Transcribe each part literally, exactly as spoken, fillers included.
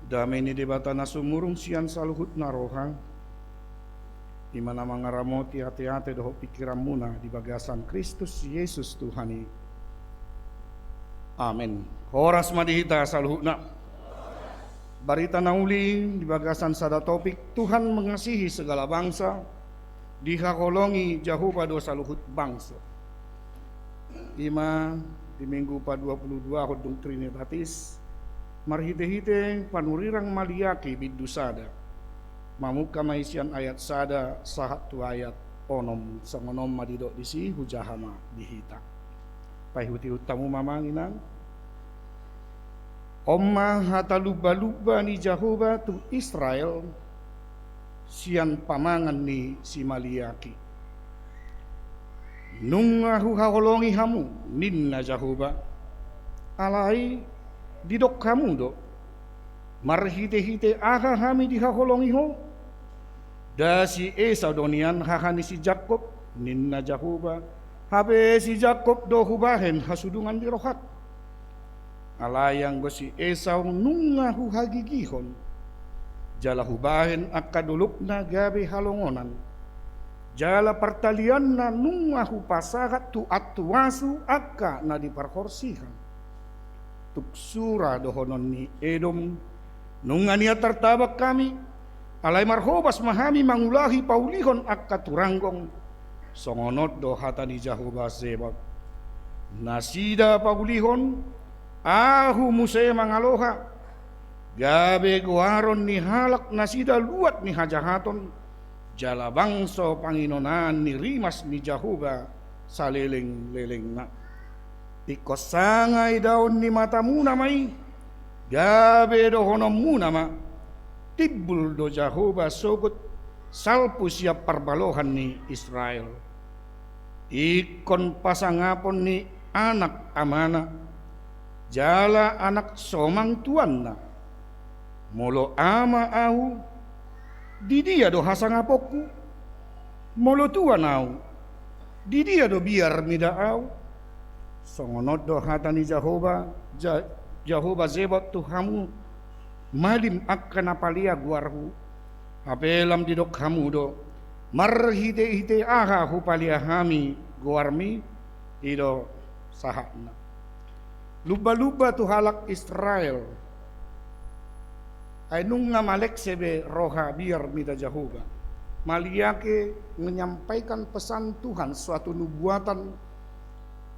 Dame ni Debata na sumurung sian saluhutna roha, i ma na mangaramoti ateate dohot pingkiranmuna di bagasan Kristus Jesus Tuhan i. Amen. Horas ma di hita saluhutna. Barita na uli di bagasan sada topik, Tuhan mengasihi segala bangsa, dihaholongi Jahowa do saluhut bangso. I ma di Minggu paduapuluduahon dung Trinitatis, marhitehite panurirang Maliaki bindu sada. Mamungka ma i sian ayat sada sahat tu ayat onom, songon on ma didok disi, hujaha ma di hita. Paihutihut hamu ma amang inang. On ma hata lumbalumba ni Jahowa tu Israel, sian pamangan ni si Maliaki. Nunga huhaholongi hamu, ninna Jahowa. Alai didok hamu do, marhitehite aha hami dihaholongi ho? Nda si Esau do nian haha ni si Jakkob, ninna Jahowa. Hape si Jakkob do hubahen hasudungan ni rohangku. Alai anggo si Esau nunga huhagigihon, jala hubahen angka dolokna gabe halongonan, jala partalianna nunga hupasahat tu antuasu angka na di parhorsihan. Tung sura dohonon ni Edom, nunga nian tartabang hami, alai marhobas ma hami mangulahi paulihon angka turanggong. Songon on do hata ni Jahowa Zebaot. Nasida paulihon, ahu muse mangaloha, gabe goaron ni halak nasida luat ni hajahaton, jala bangso panginonaan ni rimas ni Jahowa salelenglelengna. Ingkon sanga idaon ni matamuna ma i, gabe dohononmuna ma, timbul do Jahowa sogot salpu sian parbalohan ni Israel. Ingkon pasangapon ni anak amana, jala anak somang tuanna. Molo ama ahu, di dia do hasangaponku? Molo tuan ahu, di dia do biar mida ahu? Songon on do hata ni Jahowa, Ja-, Jahowa Zebaot tu hamu, malim angka na palea goarhu. Hape lam didok hamu do, marhitehite aha hupalea hami goarmi? I do sahatna. Lumbalumba tu halak Israel. Ai nunga malekse be roha biar mida Jahowa. Maliaki menyampaikan pesan Tuhan, suatu nubuatan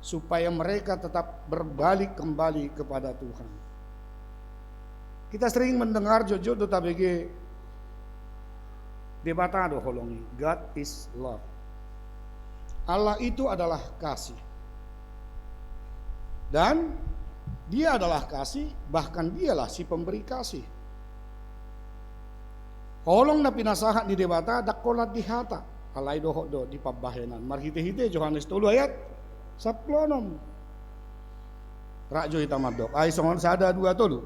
supaya mereka tetap berbalik kembali kepada Tuhan. Kita sering mendengar, jotjot do tabege, Debata do holong i, God is love. Allah itu adalah kasih. Dan Dia adalah kasih, bahkan Dialah si pemberi kasih. Holong na pinasahat ni Debata ndang holan di hata, alai dohot do di pambahenan. Marhitehite Johannes tolu ayat sampulu onom. Rap jo hita mandok. Ai songon, sada, dua, tolu.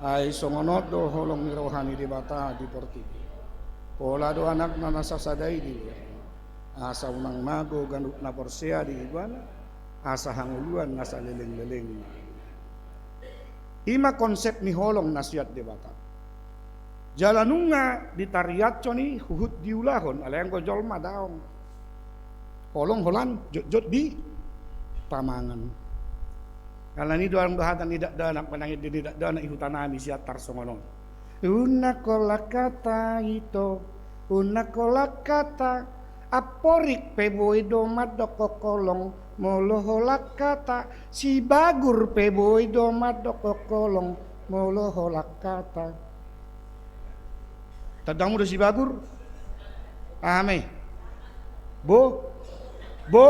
Ai songon on do holong ni roha ni Debata di portibi. Pola do Anakna na sasada i diulos, asa unang mago ganup na porsea di Ibana, asa hangoluan na salelenglelengna. I ma konsep ni holong na sian Debata. Jala nunga ditariashon i huhut diulahon, alai anggo jolma daong. Holong holan jotjot di pamangan. Alani do adong do hata ni dakdanak, manang ende ni dakdanak i hutanami sian tarsongon on. Unang holan hata ito, unang holan hata, amporik pe boi do mandok holong, molo holan hata, sibagur pe boi do mandok holong, molo holan hata. Tanda hamu do sibagur? Aha ma i? Bo? Bo?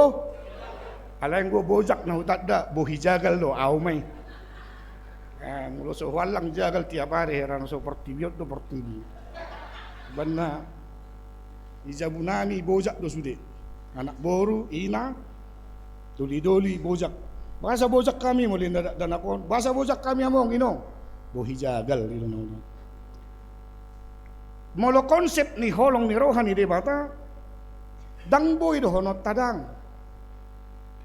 Alai anggo bojak na hutanda, bohi jagal do, ahu ma i. Eh, molo so huallang jagal tiap ari, heran so portibi on do portibi. Umbahen na di jabunami bojak do sude. Anak boru, ina, dolidoli, bojak. Boasa bojak hami, molo ninna dakdanak on? Boasa bojak hami among, inong? Bohi jagal, i do na uli. Molo konsep ni holong ni roha ni Debata, ndang boi dohononta ndang.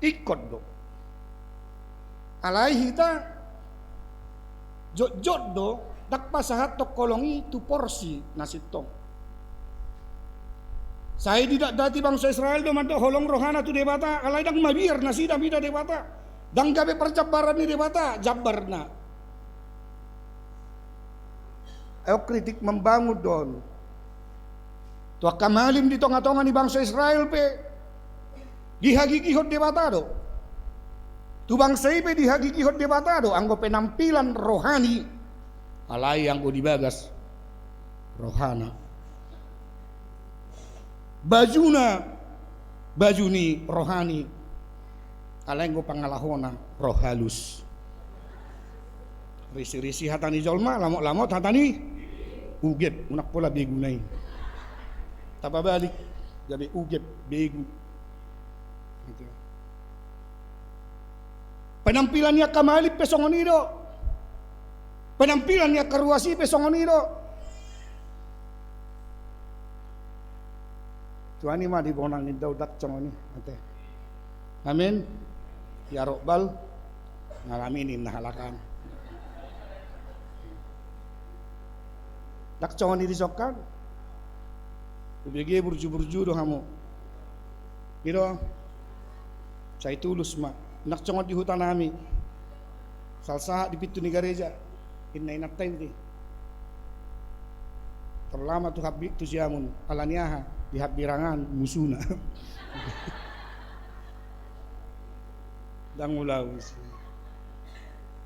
Ingkon do. Alai hita jotjot do Ndang pasahathon holong i tu porsi na sintong. Sai didatdati bangso Israel do mandok holong rohana tu Debata, alai ndang mabiar nasida mida Debata. Ndang gabe parjambaran ni Debata jambarna. Ayo, kritik membangun do on. Tu angka malim di tongatonga ni bangso Israel pe dihagigihon Debata do. Tu bangso i pe dihagigihon Debata do anggo penampilan rohani. Alai anggo di bagas rohana. Bajuna baju ni rohani. Alai anggo pangalahona roh halus. Risirisi hata ni jolma, lamotlamot hata ni ugep, unang pola beguna i. Tapabalik, gabe ugep, begu. Penampilan ni angka malim pe songon i do. Penampilan ni angka ruas i pe songon i do. Tuani ma di bonang inda udak songon i, ate. Amin. Ya Robbal, ngalamin inna halakan. Dak songon i di sokkan. Ubege burju-burju do hamu. Gitu. Sai tulus ma. Dak songon di huta nami. Salsahat di pintu ni gareja. Inna inanta i. Terlama tu habbi tu siamun. Alani aha? Di habbirangan musuna. Ndang ulaus.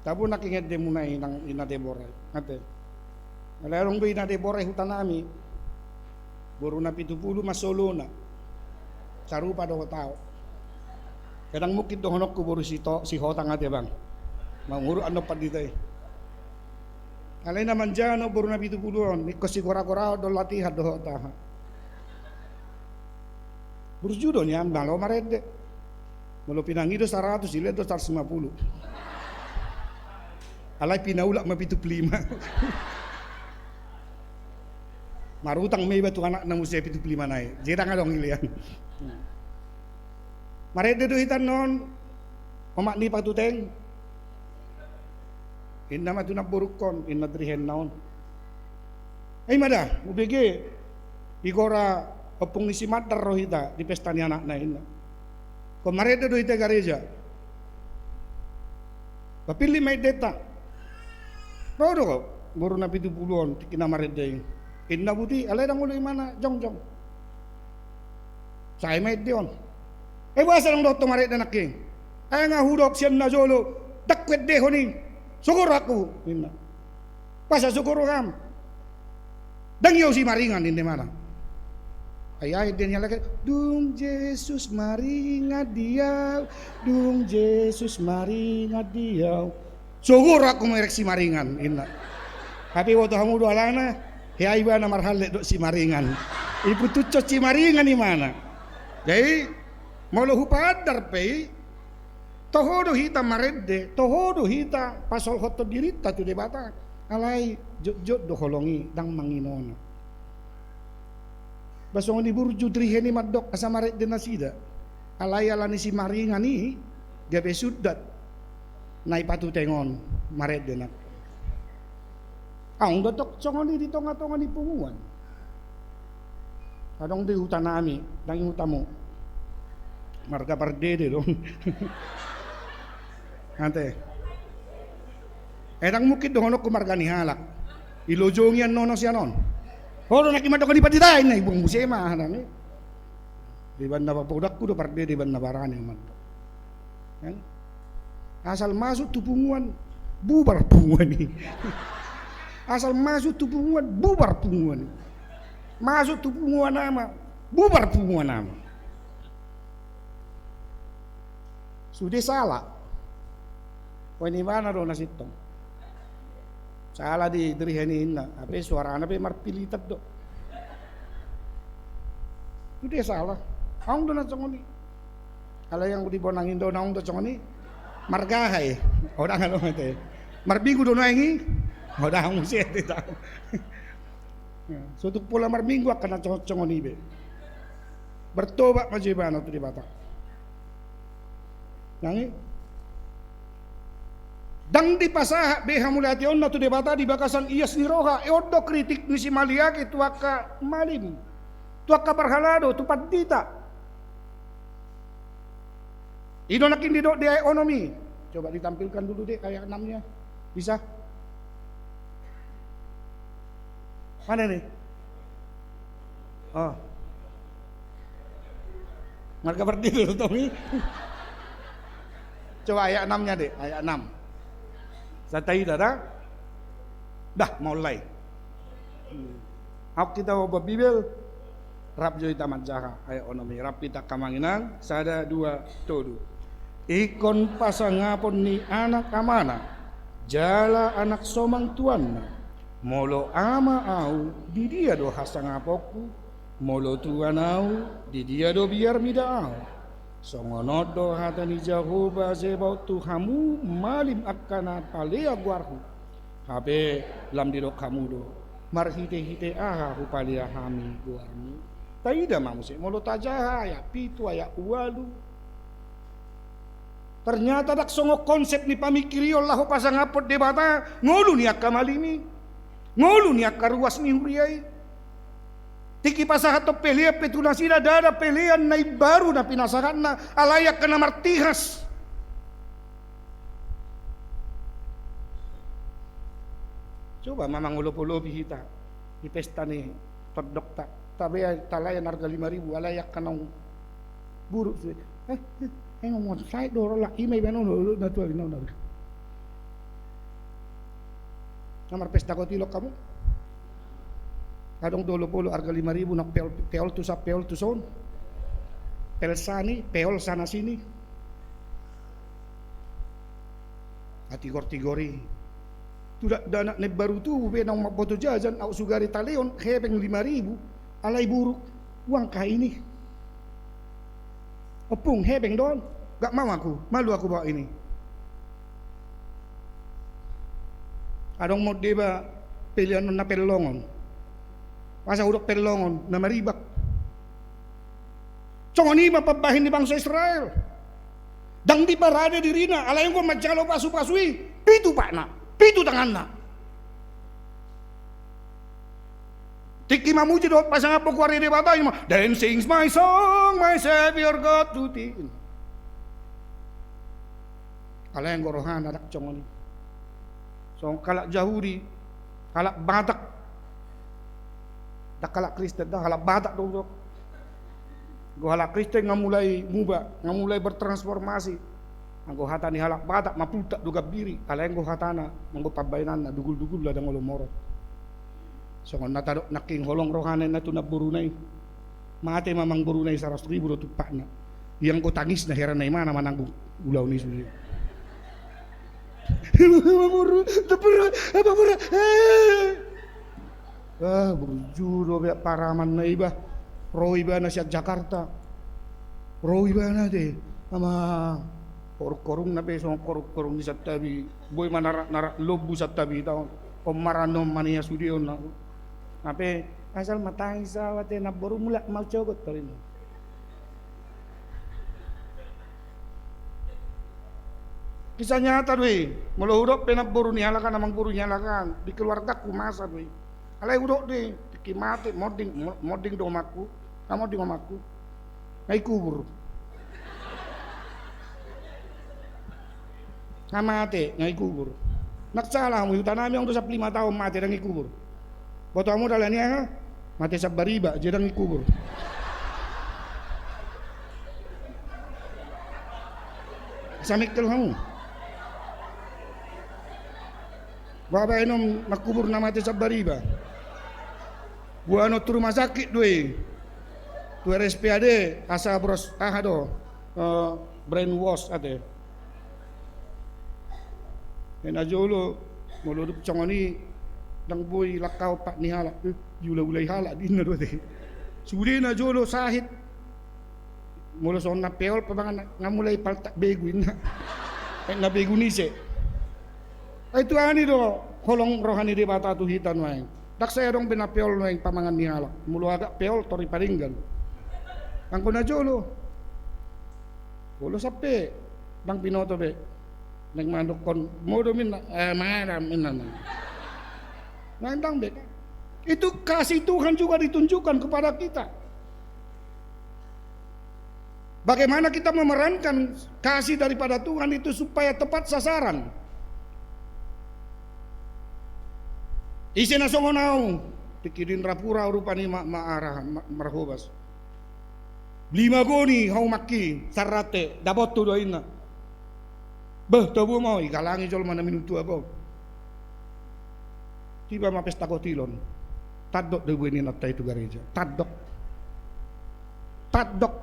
Tabu nak inget de muna i nang ina Debora. Ate. Alai adong do ina Debora i huta nami. Boru na pitu pulu ma solona. Sarupa do hotao. Kadang mungkin dohononku boru si to, si hotang ate bang. Manguruk annon pandita i. Alai na manjano boru na pitu pulu on. Ingkon si gora-gora on do latihan do hotang. Burju do nian, malo marende. Molo pinangido saratus, ilean do saratus lima pulu. Alai pinaulak ma pitu pulu lima. Marutang ma iba tu anakna muse pitu pulu lima nai. Jadi ndang adong ilean. Marende do hita annon, omak ni Patuteng. Inna ma tu namborungkon, inna dirihenna on. Ai ma da, ubege, igora ompung ni si Mandar ro hita di pesta ni anakna inna. Ingkon marende do hita gareja. Papillit ma endenta. Ro do boru na pitu pulu on, tingki na marende i. Inna buti, alai ndang olo imana jongjong. Sai ma ende on. E boasa ndang dohot ho marende nangkin? Ai nga hudok sian na jolo, ndang huendehon i. Sogo rohangku, inna. Boasa sogo roham? Ndang i au si Maringan, inna imana. Ai ai ende ni halak i, dung Jesus maringan di au, dung Jesus maringan di au. Sogo rohangku merek si Maringan, inna. Hape iboto hamu do alana, hea ibana marhallet dohot si Maringan. Iputushon si Maringan imana. Jadi, molo hupaandar pe i, toho do hita marende, toho do hita pasolhothon dirinta tu Debata. Alai, jotjot do holong i, ndang manginona. Ba songon i burju dirihen i mandok asa marende nasida. Alai alani si Maringan i, gabe sundat. Na i Patuteng on, marende na. Aung do tok songon i di tongatonga ni punguan. Adong do i huta nami, ndang i hutamu. Marga pardede do. Ate. E ndang mungkin dohononku marga ni halak. Ilojongi annon sian on. Ho do nangkin mandok di pandita inna, ibuang muse ma aha nami. Di banna papodakku do pardede di banna barani mandok. Kan? Asal masuk tu punguan, bubar punguan i. Asal masuk tu punguan, bubar punguan i. Masuk tu punguan ama, bubar punguan ama. Sude sala. Poin imana do na sintong. Sala di dirihen i inna, hape suarana pe marpilitan do. Sude sala. Aung do na songon i. Alai anggo di bonang i do naung do songon i. Marga aha i? Odang alo mate. Marminggu do naeng i. Odang muse ate tau. So tung pola marminggu angka na songon i be. Bertobat ma jo ibana tu Debata. Nang i. Ndang dipasahat be hamauliateonna tu Debata di bagasan ias ni roha. I on do kritik ni si Maliaki tu angka malim, tu angka parhalado, tu pandita. I do nangkin didok di ayat onom i. Coba ditampilkan dulu deh ayat enamnya. Bisa? Mana nih? Oh. Marga Pardede do tong i. Coba ayat enamnya deh, ayat enam. Sai taida da? Dah, mulai. Aut hita mambuat Bibel. Rap jo hita manjaha ayat onom i, rap hita angka amang inang, sada, dua, tolu. Ingkon pasangapon ni anak amana, jala anak somang tuanna. Molo ama ahu, di dia do hasangaponku? Molo tuan ahu, di dia do biar mida ahu? Songon on do hata ni Jahowa Zebaot tu hamu malim angka na palea goarhu. Hape lam didok hamu do, marhitehite aha hupalea hami goarmu. Taida ma muse, molo tajaha ayat pitu, ayat ualu. Ternyata ndang songon konsep ni pamingkirion laho pasangaphon Debata ngolu ni angka malim i, ngolu ni angka ruas ni huria i. Tingki pasahathon pelean pe tu nasida, ndada pelean na imbaru na pinasahatna, alai angka na martihas. Coba ma mangolopolopi hita di pesta ni tondongta, tabea talayan arga lima ribu, alai angka naung buruk sude. Eh, eh, eh, ngomong sai do rola, ima iba nono, na tua, na, na. Na marpesta kotilok hamu? Adong do olopolop arga lima ribu, na peol, peol tu sa, peol tu son. Peol sani, peol sana sini. Atigor-tigor i. Tu dakdanak na imbaru tubu pe naung mamboto jajan, aut sugari taleon, hepeng lima ribu, alai buruk. Uang ka ini. Ompung, hepeng do on. Gak mau aku, malu aku bawa ini. Adong ma on deba pelean on na pellongon. Masa hudok pellongon, na maribak. Songon i ma pambahen ni bangso Israel. Ndang diparade dirina, alai anggo manjalo pasu-pasu i, pitu patna, pitu tanganna. Tingki mamuji dohot pasangaphon goar ni Debata i ma, "Then sings my song, my Savior God to thee." Alai anggo rohana ndang songon i. Songon halak Jahudi, halak Batak. Ndang halak Kristen, ndang halak Batak do. Anggo halak Kristen nga mulai muba, nga mulai bertransformasi. Anggo hata ni halak Batak, mapultak do gambiri, alai anggo hatana, anggo pambahenanna, dugul-dugul ladang olo morot. Songon na tadok nangkin holong rohana inna tu namboruna i. Mate ma amangboruna i, saratus ribu do tumpakna. Ia anggo tangisna hera na imana mananggung ulaon i sude. Amangboru, amangboru, amangboru. Eh. Ah, burju do be paramanna iba. Ro ibana sian Jakarta. Ro ibana te. Ama korung-korungna pe songon korung-korung ni santabi. Boi ma narak-narak lombu santabi taon. On ma ra on ma nian sude on. Hape asal ma tangis au ate namboru, mulak ma au cogot tarinna. Kisah nyata do i. Molo hudok pe namboru ni halak an, amangboru ni halak an, di keluargaku masa do i. Alai hudok do i, tingki mate, monding, mo-, monding do omakku. Nga monding omakku. Nga ikubur. Nga mate, nga ikubur. Ndang sala hamu, i hutanami on do sampulu lima taon mate, ndang ikubur. Boto hamu dalan i aha? Mate sambariba, jadi ndang ikubur. Asa mengkel hamu. Boha bahenon mangkubur na mate sambariba? Boanon tu rumah sakit do i. Tu R S P A D, asa bros, aha do, eh, brainwash ate. Eh, na jolo, molo dung songon i, ndang boi langkahon pat ni halak, eh, diula-ulai halak, ninna do ate. Sude na jolo sahit. Molo songon na peol pamangan, nga mulai paltak begu inna. Eh, na begu ni ise. Ai tu aha ni do holong roha ni Debata tu hita nuaeng. Ndang sai adong be na peol nuaeng pamangan ni halak. Molo agak peol tor i padenggan. Anggo na jolo. Molo sampe ndang binoto be. Naeng mandokkon modom inna, eh, mangadam inna. Nah, ndang be. Itu kasih Tuhan juga ditunjukkan kepada kita. Bagaimana kita memerankan kasih daripada Tuhan itu supaya tepat sasaran? Ise na songon au, tingki di na pura rupani ma, ma, arah, ma, marhobas. Lima goni haumaki sarrate, dapothu do inna. Beh, tabo ma ho, igalangi jolma na minum tuak on. Tiba ma pesta kotilon. Tandok do dibuat ni inanta i tu gareja. Tandok. Tandok.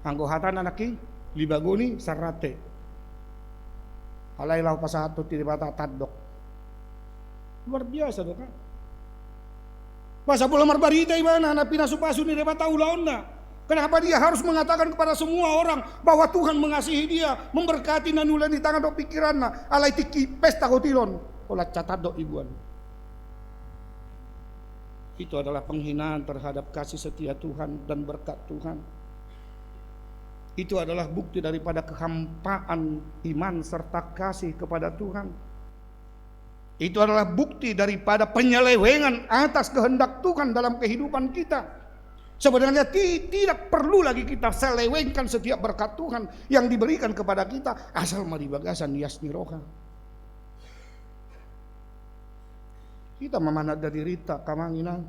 Anggo hatana nangkin, lima goni sarrate. Alai laho pasahathon tu Debata tandok. Luar biasa do kan? Masa pola marbarita ibana na pinasupasu ni Debata ulaonna. Kenapa dia harus mengatakan kepada semua orang bahwa Tuhan mengasihi dia, memberkati na niula ni tangan dohot pikiranna, alai tingki pesta kotilon, holan tandok dibuat. Itu adalah penghinaan terhadap kasih setia Tuhan dan berkat Tuhan. Itu adalah bukti daripada kehampaan iman serta kasih kepada Tuhan. Itu adalah bukti daripada penyelewengan atas kehendak Tuhan dalam kehidupan kita. Sebenarnya ti-, tidak perlu lagi kita selewengkan setiap berkat Tuhan yang diberikan kepada kita, asal ma di bagasan ias ni roha. Hita ma mananda dirinta, amang inang.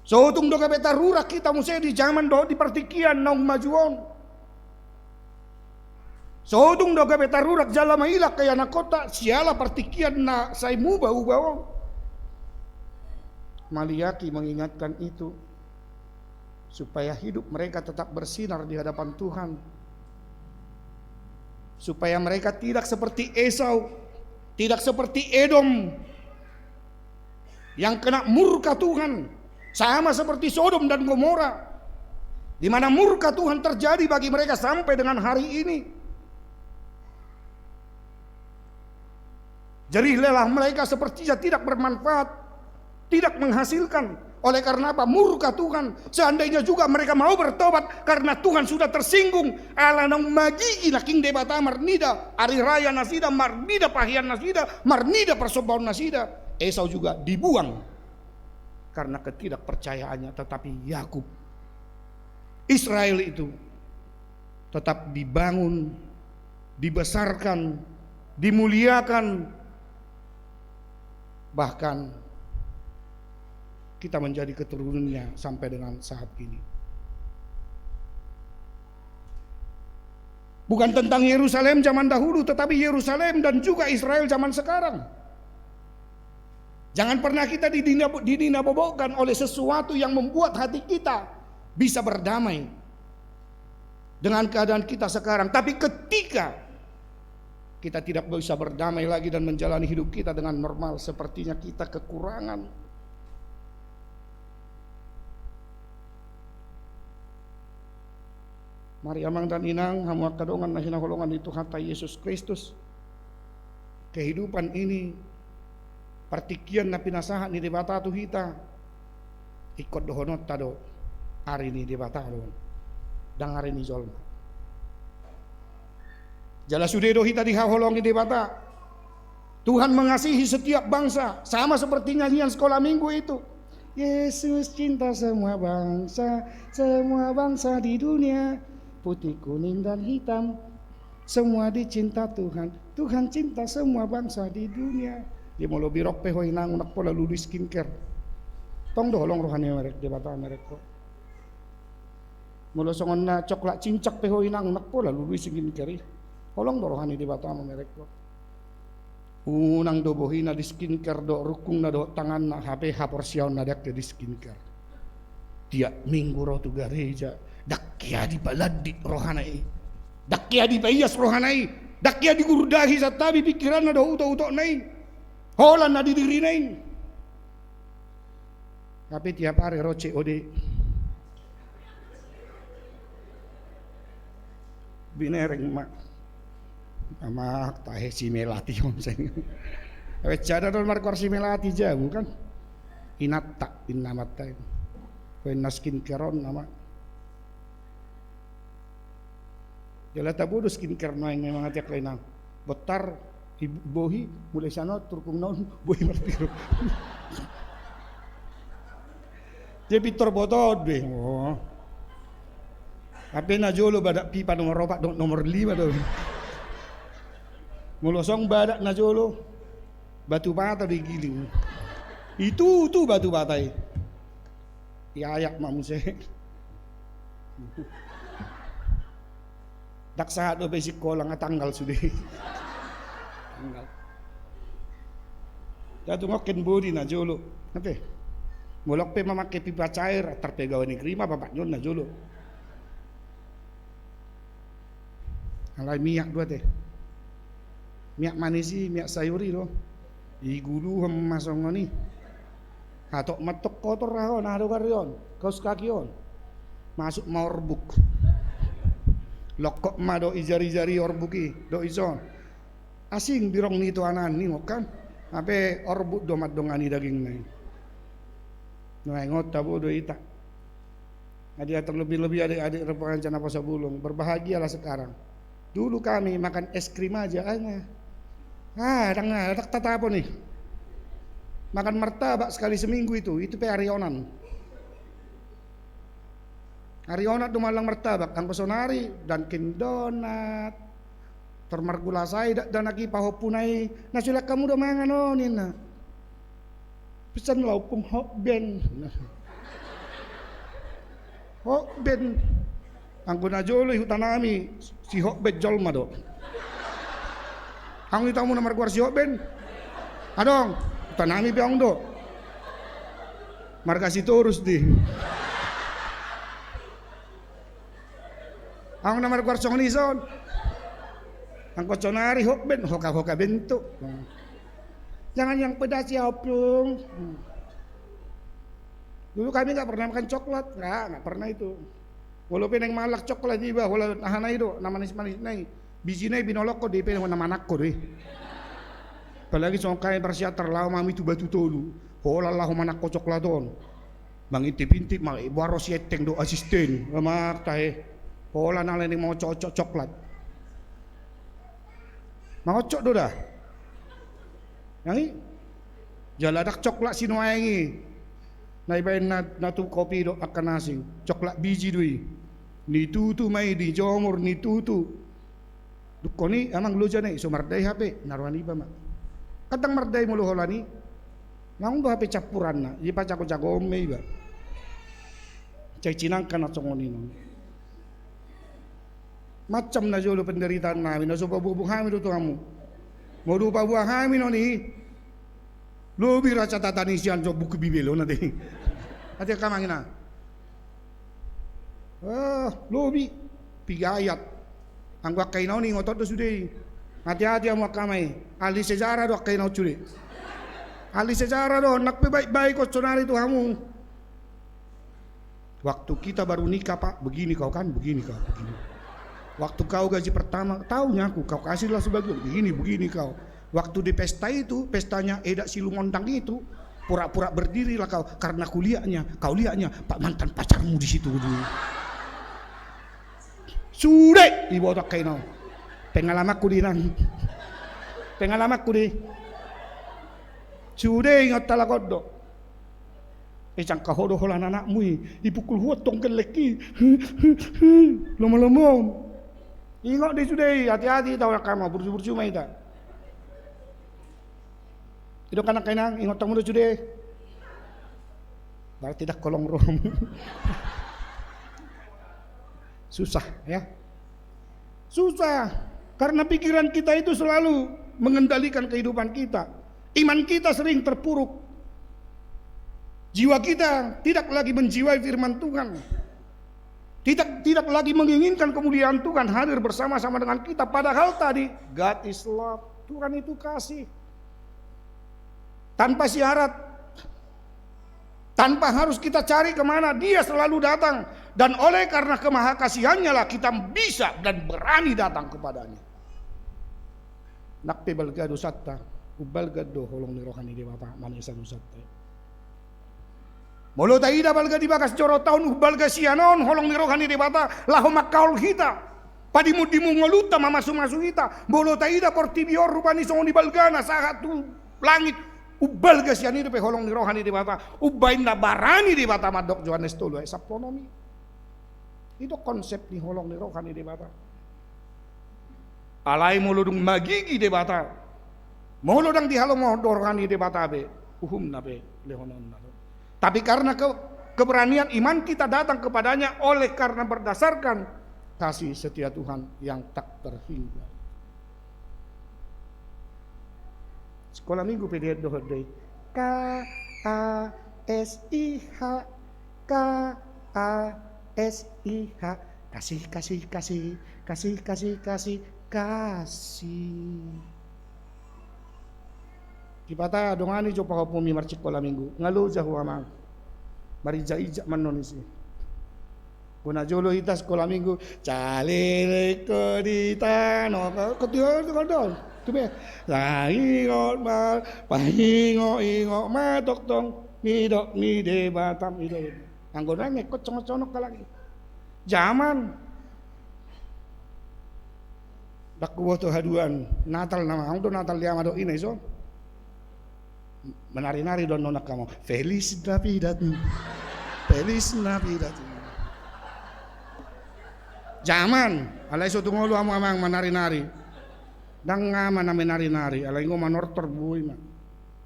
So tung do gabe tarurak hita muse di jaman dohot di partingkian naung maju on. So tung do gabe tarurak jala mailak angka ianakhonta siala partingkian na sai muba-uba on. Maliaki mengingatkan itu, supaya hidup mereka tetap bersinar di hadapan Tuhan, supaya mereka tidak seperti Esau, tidak seperti Edom, yang kena murka Tuhan, sama seperti Sodom dan Gomora, di mana murka Tuhan terjadi bagi mereka sampai dengan hari ini. Jadi lelah mereka sepertinya tidak bermanfaat, tidak menghasilkan. Oleh karena apa? Murka Tuhan. Seandainya juga mereka mau bertobat, karena Tuhan sudah tersinggung. Ala naung magigi nangkin Debata marnida ari raya nasida, marnida pahean nasida, marnida parsombaon nasida, Esau juga dibuang karena ketidakpercayaannya. Tetapi Yakub, Israel itu tetap dibangun, dibesarkan, dimuliakan, bahkan kita menjadi keturunannya sampai dengan saat ini. Bukan tentang Yerusalem zaman dahulu, tetapi Yerusalem dan juga Israel zaman sekarang. Jangan pernah kita didina-, didinabobokkan oleh sesuatu yang membuat hati kita bisa berdamai dengan keadaan kita sekarang. Tapi ketika kita tidak bisa berdamai lagi dan menjalani hidup kita dengan normal, sepertinya kita kekurangan. Mari amang dan inang, hamu angka dongan na hinaholongan ni Tuhanta Jesus Kristus, kehidupan ini, partingkian na pinasahat ni Debata tu hita, ingkon dohononta do, ari ni Debata do on, ndang ari ni jolma. Jala sude do hita dihaholongi Debata. Tuhan mengasihi setiap bangsa, sama seperti nyanyian sekolah minggu itu. Yesus cinta semua bangsa, semua bangsa di dunia, putih, kuning, dan hitam, semua dicinta Tuhan. Tuhan cinta semua bangsa di dunia. Jadi molo birok pe ho inang, unang pola lului skincare. Tong do holong roha ni Debata merek ho. Molo songon na coklat cincak pe ho inang, unang pola lului skincare i. Holong do roha ni Debata mamerek ho. Unang do bohina di skincare dohot rungkungna dohot tanganna, hape haporseaonna ndang hea di skincare. Tiap minggu ro tu gareja, ndang hea dipalantik rohana i. Ndang hea dipaias rohana i. Ndang hea digurdahi santabi pikiranna dohot utok-utokna i. Holan na di dirina i. Hape tiap ari ro C O D. Binereng ma. Ama tahe si Melati on sai. Hape sada do margoar si Melati jabu kan. Inanta, inna amanta i. Baen na skincare on nama. Jala tabo do skincare nuaeng memang, atik lain nang. Bontar, i bohi, mulai sian on, turpuk na on, bohi marpiro. Dia pintor boto on be. Oh. Hape najolo badak pipa nomor opat dohot nomor lima do. Molo songon badak najolo, batu bata do igiling. Itutu batu bata i. Iayak ma muse. Ndang sahat dope sikola nga tanggal sude. Tanggal. Ia tung oken bodi najolo. Ate. Molo pe mamangke pipa cair, antar pegawai negeri ma bapak ni on najolo. Alai miak do ate. Miak manis i, miak sayur i do. Iguluhon ma songon i. Hatop ma tong kotor aha on, aha do gari on, kaus kaki on. Masuk ma orbuk. Lokok ma dohot i jari-jari orbuk i, dohot ison. Asing birong ni tu anan ni kan. Hape orbuk do mandongani dagingna i. Nuaeng on tabo do ita. Jadi, terlebih-lebih adik-adik repangan cana poso bulung, berbahagialah sekarang. Dulu kami makan es krim aja, ah, nga. Ah, dang, ah, dang tatapon i. Makan martabak sekali seminggu itu, itu pe ari onan. Ari onan do mangallang martabak, anggo sonari Dunkin Donat, tor margula sai dakdanak i, pahompuna i, na sulak hamu do mangan on, ninna. Pesan lauk pung hot ben. Hot ben. Anggo najolo i hutanami si hot ben jolma do. Anggo itamu na margoar si hot ben. Adong, hutanami pe adong do. Marga Sitorus di. Anggo na margoar songon i son. Anggo sonari hot ben, hoka-hoka ben tu. Jangan yang pedas ya, Opung. Dulu kami nggak pernah makan coklat, nggak, nggak pernah itu. Molo pe naeng mangallang coklat iba, holan aha na i do, na manis-manis na i. Biji na i binolok ho do i pe, na manang ho do i. Apalagi songon hami parsiantar, laho ma hami tu Batu Tolu. Holan laho manang ho coklat on. Mangintip-intip ma, boha ro si Enteng dohot asisten. Marta he. Holan alai naeng mangocok-ocok coklat. Mangocok do da. Yang i. Jala ndang coklat sinuaeng i. Na ibaen na, na tu kopi dohot angka na asing. Coklat biji do i. Nitutu ma i, dijomur, nitutu. Dungkon i amang loja na i, so mardai hape, na roha niba ma. Kan ndang mardai molo holan i. Naung do hape campuranna, i pajago-jagoon ma iba. Cai cinangka na songon i non. Macam najolo penderitaan nami, na so paboa-boa hami do tu hamu. Molo paboa hami non i, lobi ra catatan i sian so buku Bibel on ate. Ate angka amang inang. Ah, lobi. Piga ayat. Anggo angka ina on ingoton do sude i. Hati-hati hamu angka amang i. Ahli sejarah do angka ina on sude. Ahli sejarah do, nang pe baik-baik on sonari tu hamu. Waktu kita baru nikah, Pak, begini kau kan, begini kau, begini. Waktu kau gaji pertama, tahu nyaku, kau kasihlah sebagian, begini, begini kau. Waktu di pesta itu, pestanya Eda Silumondang itu, pura-pura berdirilah kau, karena kulihatnya, kau lihatnya, Pak, mantan pacarmu di situ dulu. Sude, diboto angka ina on. Pengalamanku di nang. Pengalamanku di. Sude ingot halak on do. Eh, jangka ho do holan anakmu i, ipukul huhut tong gellek i. Lomo-lomo. Ingot do i sude i, hati-hati hita, angka amang, burju-burju ma hita. Ido kan angka inang, ingot hamu do sude. Berarti ndang holong rohamu. Susah, ya. Susah. Karena pikiran kita itu selalu mengendalikan kehidupan kita. Iman kita sering terpuruk. Jiwa kita tidak lagi menjiwai firman Tuhan. Tidak, tidak lagi menginginkan kemuliaan Tuhan hadir bersama-sama dengan kita. Padahal tadi, God is love. Tuhan itu kasih. Tanpa syarat. Tanpa harus kita cari kemana, Dia selalu datang. Dan oleh karena kemahakasihan-Nya lah kita bisa dan berani datang kepada-Nya. Nang pe balga dosanta, umbalga do holong ni roha ni Debata manesa dosanta. Molo taida balga di bagas joro taon, umbalga sian on holong ni roha ni Debata laho mangkaol hita. Padimun-dimun ngolunta mamasu-masu hita, molo taida portibi on rupani songon i balgana sahat tu langit, umbalga sian i dope holong ni roha ni Debata, umbahen na barani Debata mandok Johannes tolu ayat sampulu onom i. I do konsep ni holong ni roha ni Debata. Alai molo dung magigi Debata, molo ndang dihalomohon roha ni Debata be, uhumna be lehononna do. Tapi karena ke-, keberanian iman kita datang kepada-Nya oleh karena berdasarkan kasih setia Tuhan yang tak terhingga. Sekolah minggu pe didohot do i. K A S I H, K A S I H. Kasih, kasih, kasih, kasih, kasih, kasih, kasih. Dipata dongani jo pahompu mi marsikola minggu. Nga loja ho amang. Marijak-ijak ma annon isi. Bona jolo hita sikola minggu, saleleng ho di tano, ko-, ko-, tu be. Paingot ma, paingot-ingot ma tongtong nidok ni Debatam i do. Anggo nang ingkon songon-songon halak i. Jaman. Ndang huboto haduan, Natal nama, adong do Natal di ama dohot ina ison. Manari-nari do annon angka amang. Feliz Navidad. Feliz Navidad. Jaman, alai so tung olo hamu amang manari-nari. Ndang ama na manari-nari, alai ngo manortor boi ma.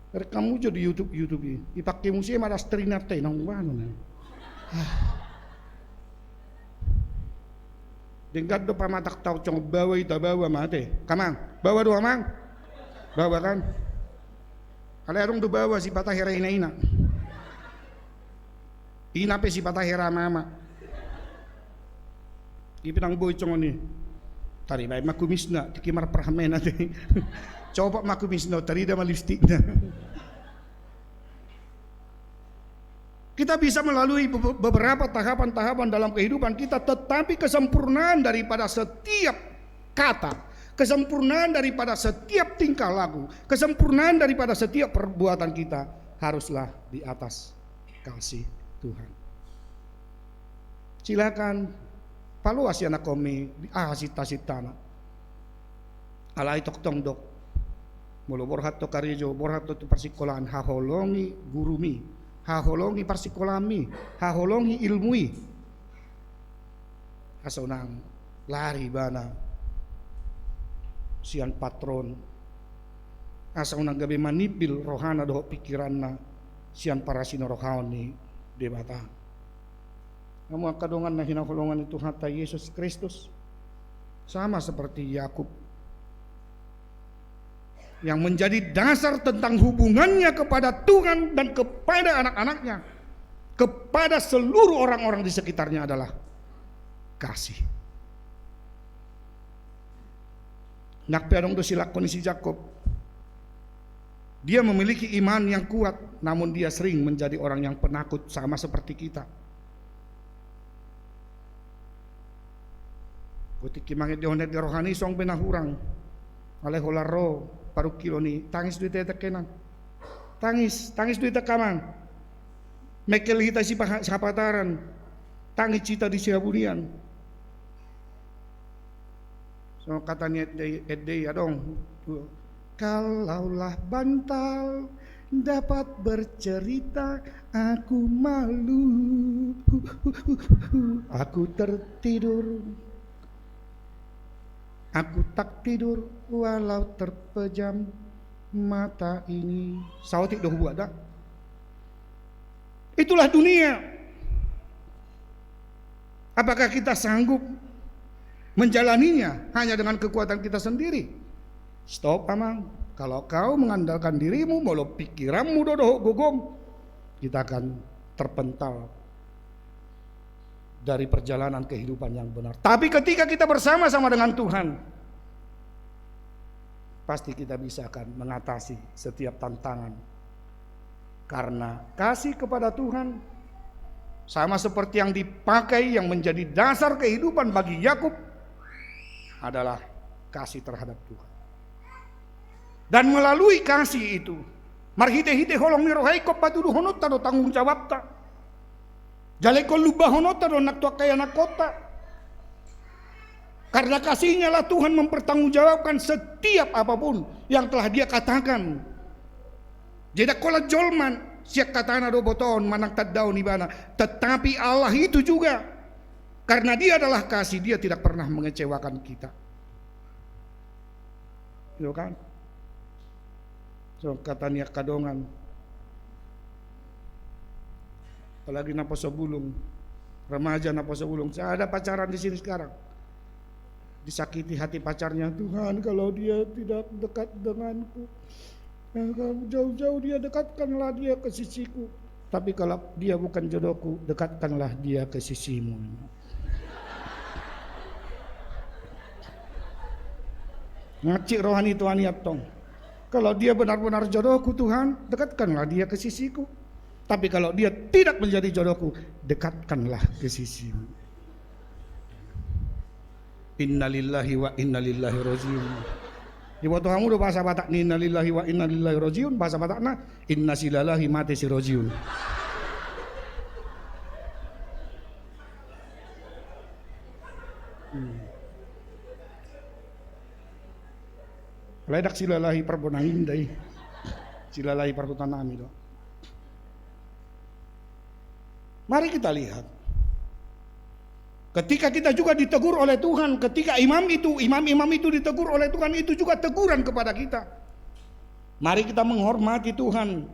Rekam ujo di YouTube, YouTube i. Dipake muse ma das terinap te, nang bano na. Ah. Denggan do pamatang taon songon baoa i, tabaoa ma ate. Amang, baoa do amang? Baoa kan? Alai adong do baoa sipata hera ina-ina. Ina pe sipata hera ama-ama. I pe nang boi songon i. Taribai ma kumisna, tingki marparhamen ate. Copot ma kumisna, tarida ma lipstikna. Kita bisa melalui be-, beberapa tahapan-tahapan dalam kehidupan kita, tetapi kesempurnaan daripada setiap kata, kesempurnaan daripada setiap tingkah laku, kesempurnaan daripada setiap perbuatan kita haruslah di atas kasih Tuhan. Silakan paloas i anakkonmi, aha sinta-sintana. Alai tongtong do, molo borhat ho karejo, borhat ho tu parsikolaan, haholongi gurumi, haholongi parsikolaanmi, haholongi ilmu i. Asa unang lari ibana sian patron, asa unang gabe manimbil rohana dohot pikiranna sian parasirohaon ni Debata. Hamu angka dongan na hinaholongan ni Tuhanta Jesus Kristus, sama seperti Yakub, yang menjadi dasar tentang hubungannya kepada Tuhan dan kepada anak-anaknya, kepada seluruh orang-orang di sekitarnya adalah kasih. Nang pe adong do silangkon ni si Jakob. Dia memiliki iman yang kuat, namun dia sering menjadi orang yang penakut, sama seperti kita. Tingki mangendehon ende rohana i songon be na hurang. Alai holan ro parungkilon i, tangis do hita angka inang. Tangis, tangis do hita angka amang. Mengkel hita sipaha-, sipataran. Tangis hita di sihabunian. Songon hata ni ende, ende i adong. Kalaulah bantal dapat bercerita, aku malu. Aku tertidur. Aku tak tidur walau terpejam mata ini. Saotik do hubuat da. Itulah dunia. Apakah kita sanggup menjalaninya hanya dengan kekuatan kita sendiri? Stop, amang. Kalau kau mengandalkan dirimu, molo pikiranmu do dohot gogom, kita akan terpental dari perjalanan kehidupan yang benar. Tapi ketika kita bersama-sama dengan Tuhan, pasti kita bisa akan mengatasi setiap tantangan. Karena kasih kepada Tuhan, sama seperti yang dipakai, yang menjadi dasar kehidupan bagi Yakub, adalah kasih terhadap Tuhan. Dan melalui kasih itu, marhite-hite holong ni roha i ingkon patuduhononta do tanggung jawabta. Jala ingkon lumbahononta do nang tu angka ianakkonta. Karena kasihnya lah Tuhan mempertanggungjawabkan setiap apapun yang telah Dia katakan. Jadi, ndang holan jolma sian katana do botoon manang tandaon ibana, tetapi Allah itu juga, karena Dia adalah kasih, Dia tidak pernah mengecewakan kita. Gitu kan? So, kata ni angka dongan. Apalagi naposo bulung, remaja naposo bulung. Saya ada pacaran di sini sekarang. Disakiti hati pacarnya, "Tuhan, kalau dia tidak dekat denganku, eh, jauh-jauh dia, dekatkanlah dia ke sisiku. Tapi kalau dia bukan jodohku, dekatkanlah dia ke sisimu." Ngacik roha ni Tuhan i antong. "Kalau dia benar-benar jodohku, Tuhan, dekatkanlah dia ke sisiku. Tapi kalau dia tidak menjadi jodohku, dekatkanlah ke sisimu." Innalillahi wa innalillahi rojiun. Diboto hamu do bahasa Batak ni innalillahi wa innalillahi rojiun? Bahasa Batakna, inna silalahi mate si rojiun. Hmm. Alai ndang silalahi Parbonang Indah i. Silalahi parhuta nami do. Mari kita lihat. Ketika kita juga ditegur oleh Tuhan, ketika imam itu, imam-imam itu ditegur oleh Tuhan, itu juga teguran kepada kita. Mari kita menghormati Tuhan.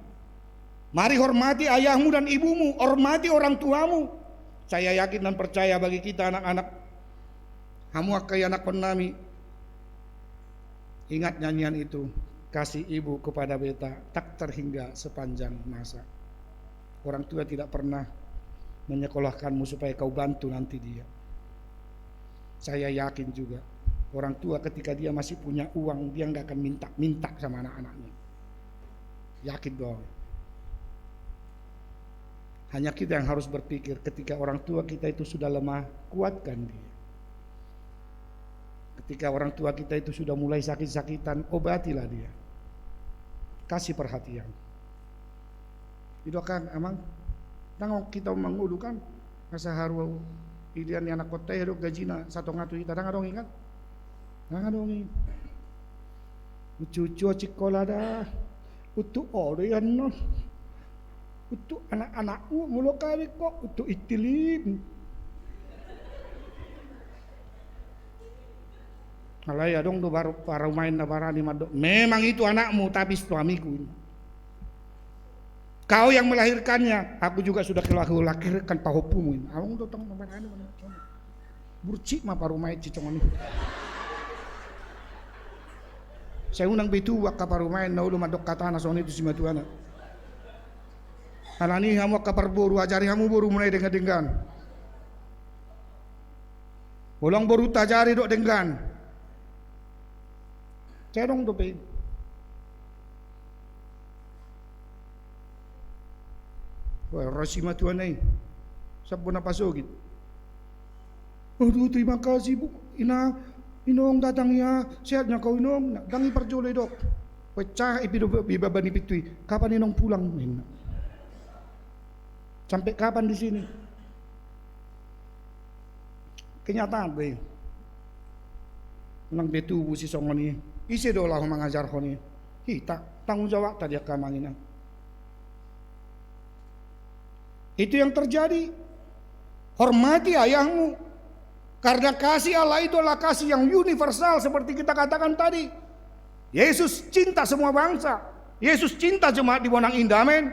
Mari hormati ayahmu dan ibumu, hormati orang tuamu. Saya yakin dan percaya bagi kita anak-anak, hamu angka ianakhon nami, ingat nyanyian itu, kasih ibu kepada beta tak terhingga sepanjang masa. Orang tua tidak pernah menyekolahkanmu supaya kau bantu nanti dia. Saya yakin juga, orang tua ketika dia masih punya uang, dia nggak akan minta-minta sama anak-anaknya. Yakin doang. Hanya kita yang harus berpikir, ketika orang tua kita itu sudah lemah, kuatkan dia. Ketika orang tua kita itu sudah mulai sakit-sakitan, obatilah dia. Kasih perhatian. I do kan, Amang? Ndang on hita mangolu kan, asa haru au. Idia ni anakhonta i, adong gajina satonga tu hita, ndang adong i kan? Ndang adong i. Ucu-ucu on sikola da. Untung ho do i annon. Untung anak-anakmu molo kawin ho, untung intilim. Alai adong do baru parumaen na barani mandok, "Memang itu anakmu, tapi suamiku ini. Kau yang melahirkannya, aku juga sudah kelahir-, lahirkan pahompumu ini." Adong do tong na barani mandok. Burcik ma parumaen si songon i. Sai unang be tubu angka parumaen na olo mandok hata na songon i tu simatuana. Alani i hamu angka parboru, ajari hamu borumuna i denggan-denggan. Molo boru tajari dohot denggan, sai adong dope i. Wah, ro simatuana i, sampe na pasogit. Aduh, terima kasih, Bu. Ina, Inong datang ya, sehatnya kau, Inong? Nah, ndang i parjolo didok. Pecah i pido, i baba ni pintu i. Kapan Inong pulang? Ninna. Sampai kapan di sini? Kenyataan do i. Unang be tubu si songon i. Ise do laho mangajarhon i? Hita, tanggung jawabta di angka amang inang. Itu yang terjadi. Hormati ayahmu. Karena kasih Allah itu adalah kasih yang universal seperti kita katakan tadi. Yesus cinta semua bangsa. Yesus cinta jemaat di Bonang Indah, amin.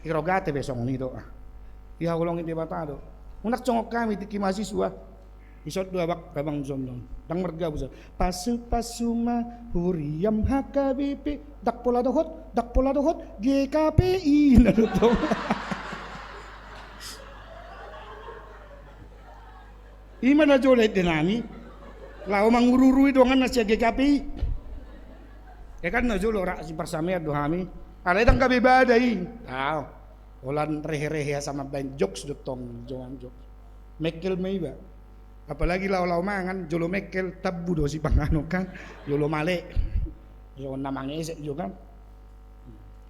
I Rogate be songon i do. Dihaholongi Debata do. Unang songon hami tingki mahasiswa. Dison do abang, abang John, John. Ndang marga busa. Pasu-pasu ma huriam H K B P. Ndang pola dohot, ndang pola dohot G K P I. Na do tong. Ima na jolo ende nami. Laho manguru-urui dongan na sian G K P I. E kan na jolo ra si parsamean do hami. Alai ndang gabe bada i. Au. Holan rehe-rehe asa mambaen jokes do tong, jongan jokes. Mekkel ma iba. Apalagi laho-laho mangan, jolo mekkel, tambu do sipanganon kan. Jolo male. Jolo na mangesek jo kan.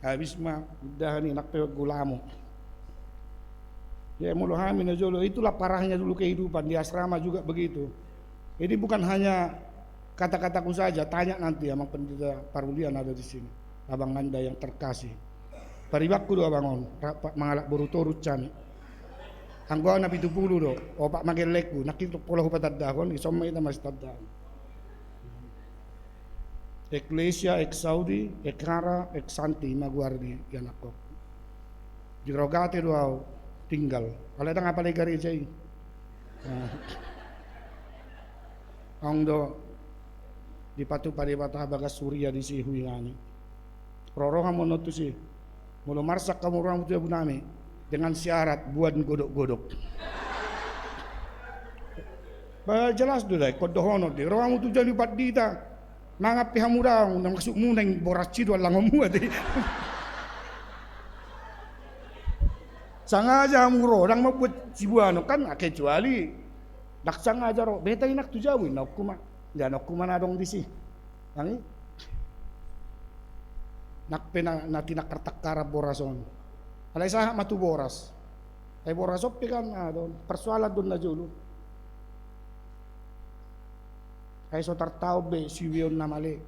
Habis ma, udahan i, nang pe gulamo. Ya, molo hami na jolo, itulah parahnya dulu kehidupan, di asrama juga begitu. Jadi bukan hanya kata-kataku saja, tanya nanti Amang Pendeta Parulian ada di sini. Abang Anda yang terkasih. Paribanku do abang on, ra-, pa-, mangalap boru toru hami. Anggo au na pitu pulu do, opat ma gellengku, nangkin pola hupatandahon, ison ma hita masitandahon. Ecclesia exaudi, ex cara, ex ante, ima goar ni ianakhon. Di Rogate do au tinggal. Alai ndang apala i gareja i. Nah. Adong do dipatupa Debata bagas huria disi huingangi. Ro roha ma on tusi. Molo marsak hamu rohamu tu jabu nami, dengan syarat boan godok-godok. Ba jelas do da ingkon dohonon di rohamu tu jabu pandita. Mangan pe hamu daong, na maksudmuna i boras i do allangonmu ate. Sangaja hamu ro, ndang mambuat siboanon kan, kecuali ndang sangaja ro, beta inang tu jabu, inanonku ma, inanonku ma na adong disi. Nang i. Nang pe na, na tinangkar-tangkaran boras on. Alai sahat ma tu boras. Ai boras on pe kan, ah, do, persoalan do na jolo. Ai so tartaon be siueon na male.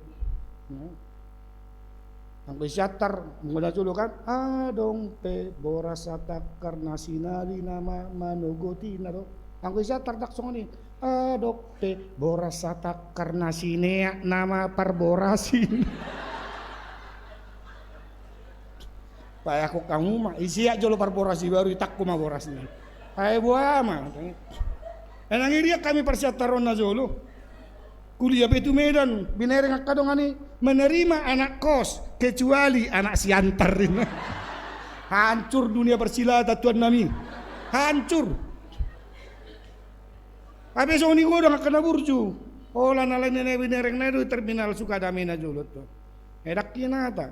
Anggo i siantar, anggo na jolo kan, adong pe boras satangkar na sinali nama manogot i, na do. Anggo i siantar ndang songon i, adong pe boras satangkar na sineak nama parboras i. Paeakhon hamu ma, i siak jolo parboras i baru itangko ma boras na i. Ai boha ma. Ai nang irian hami parsiantaron na jolo. Kuliah pe tu Medan, binereng angka dongan i menerima anak kos, kecuali anak siantar. Hancur dunia persilatan tuan nami. Hancur. Hape songon i godang angka na burju. Holan alai na binereng na i do terminal Sukadame na jolo tu. Ai ndang hinata.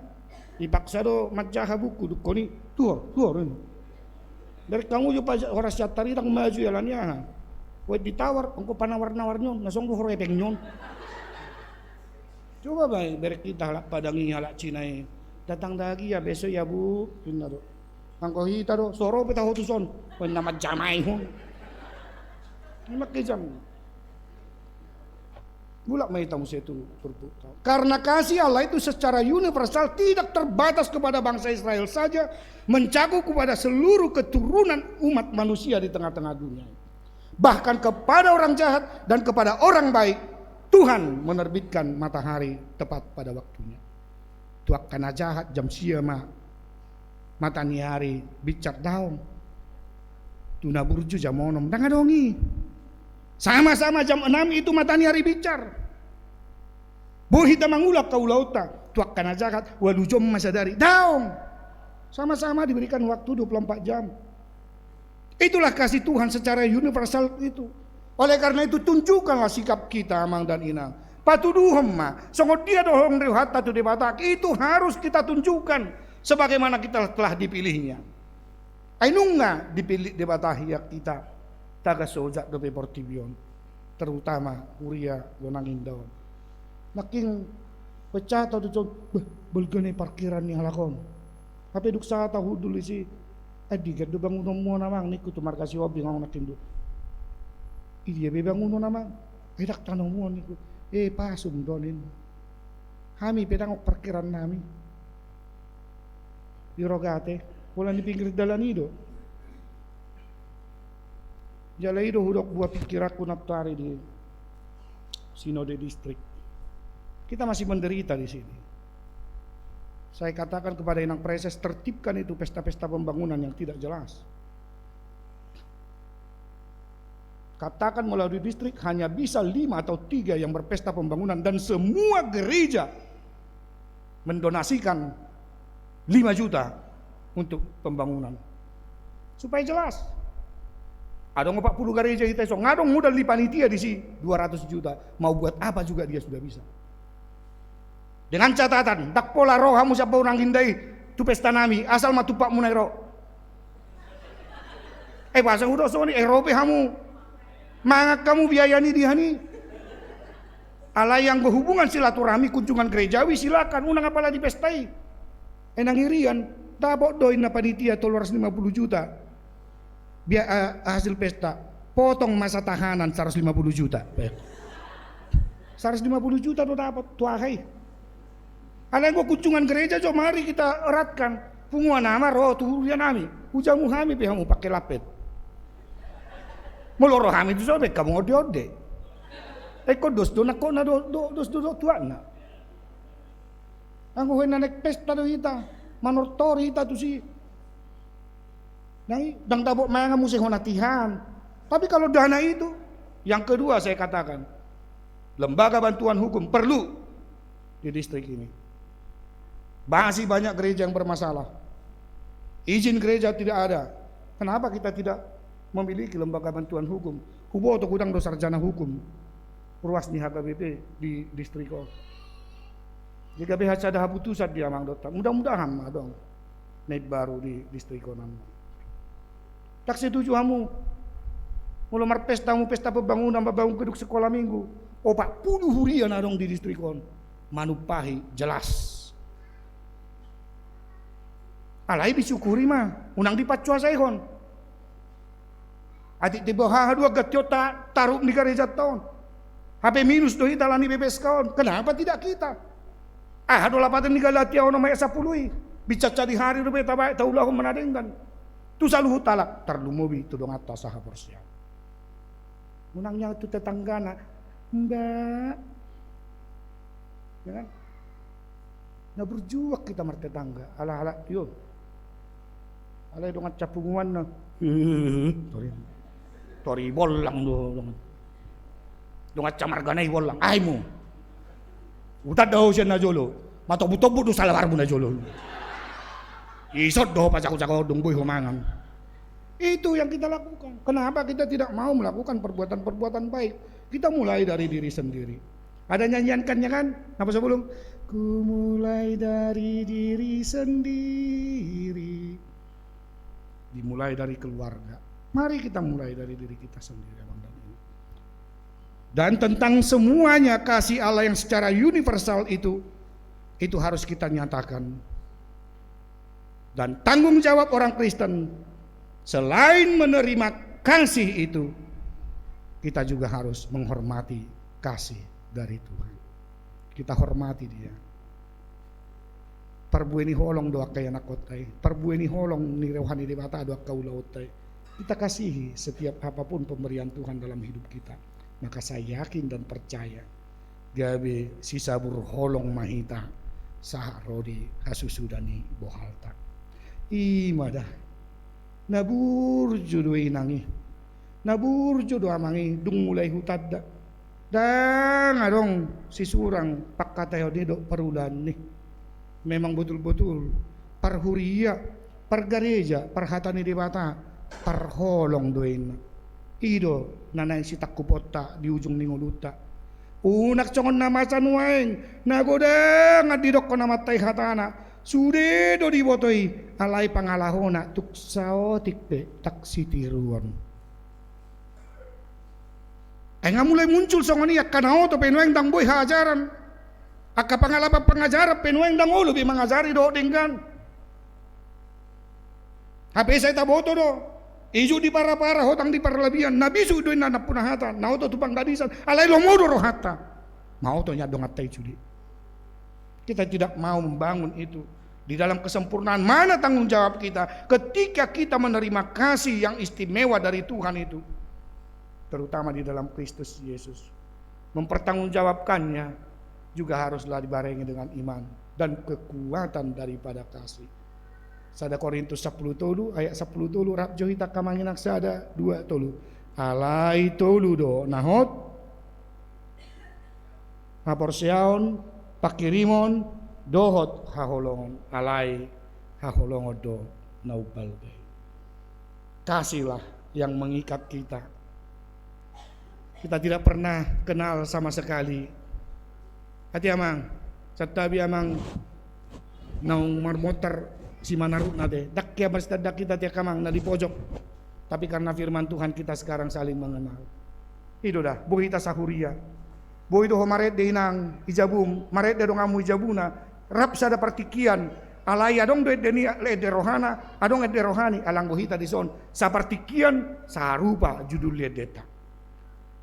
Dipaksa do manjaha buku, dungkon i, tuor, tuor. Bereng hamu jo pa horas siantar i ndang maju ia alani aha. Oe ditawar, anggo panawar-nawar ni on, na songon do hepeng ni on. Coba baen, bereng hita halak Padang i, halak Cina i. Datang lagi ya besok ya, Bu, ninna do. Anggo hita do, so ro pe taho tuson. Oe na manjamaihon. Ima kejam. Mulak ma hita muse tu turpukta. Karena kasih Allah itu secara universal tidak terbatas kepada bangsa Israel saja, mencakup kepada seluruh keturunan umat manusia di tengah-tengah dunia. Bahkan kepada orang jahat dan kepada orang baik, Tuhan menerbitkan matahari tepat pada waktunya. Tu angka na jahat jam sia ma mata ni ari binsar daong. Tu na burju jam onom, ndang adong i. Sama-sama jam enam itu mata ni ari binsar. Boi hita mangula angka ulaonta, tu angka na jahat, ualu jom ma sadari. Daong. Sama-sama diberikan waktu dua puluh empat jam. Itulah kasih Tuhan secara universal itu. Oleh karena itu, tunjukkanlah sikap kita, Amang dan Inang. Patuduhon ma, songon dia dohonon ni Tuhanta tu Debata, itu harus kita tunjukkan sebagaimana kita telah dipilihnya. Ai nunga dipilih Debata ia hita, tagan so ojak dope portibi on, terutama huria Bonang Indah on. Nangkin pecah tau tu son, beh, balga ni parkiran ni halak on. Hape dung sahat ahu hundul disi, "Ai digan do bangunonmu on, Amang?" ningku tu marga Sihombing, Amang, nangkin do. "Idia be bangunon, Amang?" "Ai ndang tano muon," ningku. "Eh, pasum do," ninna. "Hami pe ndang adong parkiran nami di Rogate, holan di pinggir dalan i do." Jala i do hudok buah pikiranku nantoari di sinode distrik. Kita masih menderita di sini. Saya katakan kepada Inang Preses, tertibkan itu pesta-pesta pembangunan yang tidak jelas. Katakan melalui distrik hanya bisa lima atau tiga yang berpesta pembangunan dan semua gereja mendonasikan lima juta untuk pembangunan. Supaya jelas. Adong opat pulu gareja hita i, so nunga adong modal ni panitia disi dua ratus juta. Mau buat apa juga dia sudah bisa. Dengan catatan, ndang pola ro hamu sian Bonang Indah i tu pesta nami, asal ma tumpakmuna i ro. Eh, boasa hudok songon i, eh, ro pe hamu. Mangan hamu biaya ni dia ni. Alai anggo hubungan silaturahmi, kunjungan gerejawi, silakan, unang apala di pesta i. Eh, nang irian, dapot do inna panitia tolu ratus lima pulu juta. Bia-, eh, hasil pesta, potong masa tahanan seratus lima puluh juta. Eh. Saratus lima puluh juta do dapot tu aha i. Alai anggo kunjungan gereja jo, mari kita eratkan. Punguan nama ro tu huria nami, hujamu hami pe hamu pake lapet. Molo ro hami tu so, baen hamu onde-onde. Ingkon dos do nangkokna do, do, dos do, do tuatna. Anggo hena naeng pesta do hita, manortor hita tusi. Nah, i, ndang dapot mangan muse hona tihan. Tapi kalau dana itu, yang kedua saya katakan, lembaga bantuan hukum perlu di distrik ini. Masih banyak gereja yang bermasalah. Izin gereja tidak ada. Kenapa kita tidak memiliki lembaga bantuan hukum? Huboto godang do sarjana hukum ruas ni H K B P di distrik on. Jadi gabe sada haputusan di amang dohot hami. Mudah-mudahan ma adong na imbaru di distrik on. Ndang setuju hamu molo marpesta hamu pesta pembangunan, mambangun gedung sekolah minggu, opat pulu huria na adong di distrik on manumpahi, jelas. Alai disyukuri ma, unang dipancuasaihon. Atik diboha haduan gantionta tarup ni garejanta on. Hape minus do hita alani B P S K on. Kenapa tidak kita? Aha do lapatan ni Galatia onom ayat sampulu i? Binsar sadihari dope tabaen taulahon ma na denggan tu saluhut halak, tarlumobi tu donganta sahaporseaon. Unang nian tu tetanggana, Mbak. Ya kan? Na burju hita martetangga, ala-ala, yo. Alai dongan sapunguanna. Tori, tori bollang do dongan. Dongan samargana i bollang. Aha imu? Hutanda ho sian na jolo. Matobu-tobu do salawarmu na jolo. Ison do ho pajago-jago dung boi ho mangan. Itu yang kita lakukan. Kenapa kita tidak mau melakukan perbuatan-perbuatan baik? Kita mulai dari diri sendiri. Ada nyanyian kan, ya kan? Apa sebelum? Ku mulai dari diri sendiri. Dimulai dari keluarga. Mari kita mulai dari diri kita sendiri, abang dan ibu. Dan tentang semuanya, kasih Allah yang secara universal itu, itu harus kita nyatakan. Dan tanggung jawab orang Kristen, selain menerima kasih itu, kita juga harus menghormati kasih dari Tuhan. Kita hormati Dia. Parbue ni holong do angka ianakhonta i, parbue ni holong ni roha ni Debata do angka ulaonta i. Kita kasihi setiap apapun pemberian Tuhan dalam hidup kita. Maka saya yakin dan percaya, gabe sisabur holong ma hita sahat ro di hasusuda ni bohalta. I ma da. Na burju do inang i. Na burju do amang i, dung mulai hutanda. Ndang adong sisurang pangkataion i dohot parulaon i. Memang botul-botul parhuria, pargareja, parhata ni Debata, parholong do inna. I do na naeng sitangkuponta di ujung ni ngolunta. Unang songon na masa nuaeng, na godang didokkon Amanta i hatana, sude do diboto i, alai pangalahona tung saotik pe ndang sitiruon. Ai nga mulai muncul songon i, angka na oto pe nuaeng ndang boi haajaran. Angka pangalapan pangajaran pe nuaeng ndang olo be mangajari dohot denggan. Hape sai taboto do, ijuk di parapara, hotang di parlabian, na bisuk do inna nampuna hata, na oto tu panggadisan, alai lomo do rohanta. Maoto nian donganta i sude. Kita tidak mau membangun itu. Di dalam kesempurnaan mana tanggung jawab kita ketika kita menerima kasih yang istimewa dari Tuhan itu, terutama di dalam Kristus Yesus? Mempertanggungjawabkannya juga haruslah dibarengi dengan iman dan kekuatan daripada kasih. Sada Korintus sampulu tolu ayat sampulu tolu, rap jo hita angka amang inang, sada, dua, tolu. Alai tolu do na hot: haporseaon, panghirimon, dohot haholongon. Alai haholongon do na umbalga i. Kasihlah yang mengikat kita. Kita tidak pernah kenal sama sekali. Ate amang, santabi amang naung marmontar simanarutna ate. Ndang hea marsitandan hita ate angka amang na di pojok. Tapi karena firman Tuhan kita sekarang saling mengenal. I do da, boi hita sahuria. Boi do ho marende inang i jabum, marende donganmu i jabuna. Rap sada partingkian, alai adong do ende ni, ende rohana, adong ende rohani, alai anggo hita dison, sapartingkian, sarupa judul ni endenta.